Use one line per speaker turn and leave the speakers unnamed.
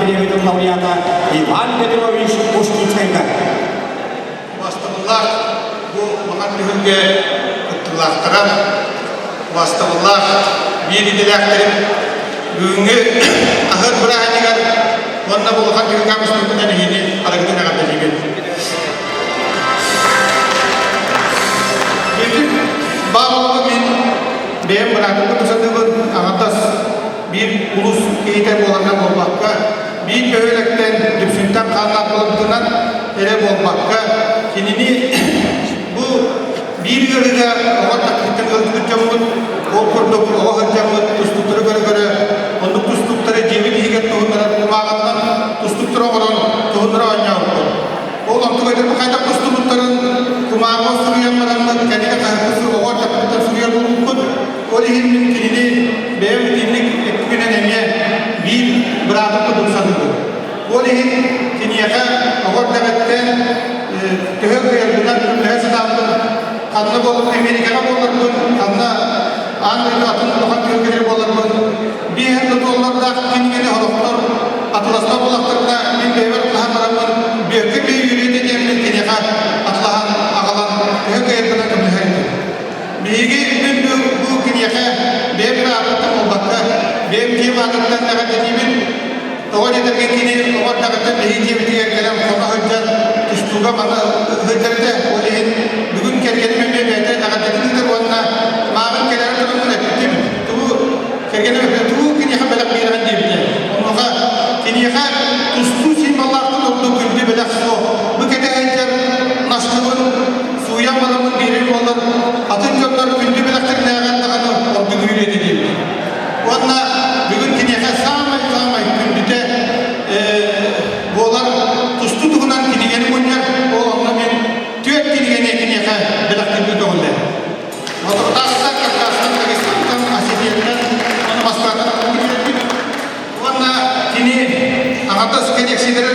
премиятын лауреата Иван Петрович Ушницкайга.
Убастабыллаах бу улахан түһүлгэ кыттыылаахтара, убастабыллаах биир идэлээхтэрим бүгүҥҥү аһыыр бырааһынньыгар уонна бу улахан түһүлгэ мустубутунан эһиги арыгытын эҕэрдэлиибин. Бүтүн баалалабы мин бэйэм быраатым курдук саныыбын, аҥардас биир улус киһитэ буоларынан буолбакка, биир бөһүөлэктэн Дүпсүнтэн хааннаах буоларбытынан эрэ буолбакка, кинини бу биир ыарыыга оҕо таххыттан ыалдьыбыт дьоммут, ол курдук оҕо сылдьаммыт тустууктары көрө-көрө, оннук тустууктары дьиэбит иһигэр туһуннаран кумааҕынан тустууктары оҥорон туһуннара оонньообуппут. Ол онтугайдарбыт хайдах тустубуттарын кумааҕы суруйан бараммыт, кэнники хаһыакка оҕо таххыттан суруйар буолбуппут. Ол иһин мин кинини бэйэм итинник өттүгүнэн эмиэ биир быраатым курдук саныыбын. Ол иһин киниэхэ оҕо эрдэҕиттэн төһө кыайарбынан көмөлөһө сатаабытым. Ханна буоллун Америкаҕа буолларбын, ханна аан дойду атын улахан түһүлгэлэрэ буолларбын, биир да доллардаах кинигэни сорохтор атыласпат буоллахтарына, мин бэйэбэр атылаһан бараммын, бүөккэ бэйэ үөрүөтэ диэммин киниэхэ атылаһан аҕалан төһө кыайарбынан көмөлөһөр этим. Биһиги мин бу киниэхэ бэйэм эрэ аатыттан буолбакка, бэйэм дьиэм аатыттан эҕэрдэлиибин. Тоҕо диэтэргэ кини оҕо эрдэҕиттэн биһиги дьиэбитигэр кэлэн хоно сылдьан тустууга манна сылдьар этэ. Ол иһин бүгүн кэргэним эмиэ бэйэтэ эҕэрдэтин ыытар уонна мааҕын кэлэрин туһунан эппитим. Тугу кэргэним эппитэ, тугу киниэхэ бэлэх биэрэҕин диэбитэ. Онуоха киниэхэ тустуу символлаахтан ордук күндү бэлэх суох. Бу кэтэ сылдьар наскыбын сууйан бараммын биэрэр буоллар, атын дьоннор күндү бэлэхтэринээҕэр даҕаны ордук үөрүө этэ диэбит. Уонна бүгүн киниэхэ саамай-саамай күндүтэ буолар тустуу туһунан кинигэни мунньар, ол онно мин түөрт кинигэни киниэхэ бэлэхтиирбин көҕүллээтим. Соторутааҕыта Кавказтан, Дагестантан, Осетияттан уонна Москваттан кинилэрбит. Уонна кини аҥардас кэлиэксийэлэрэ.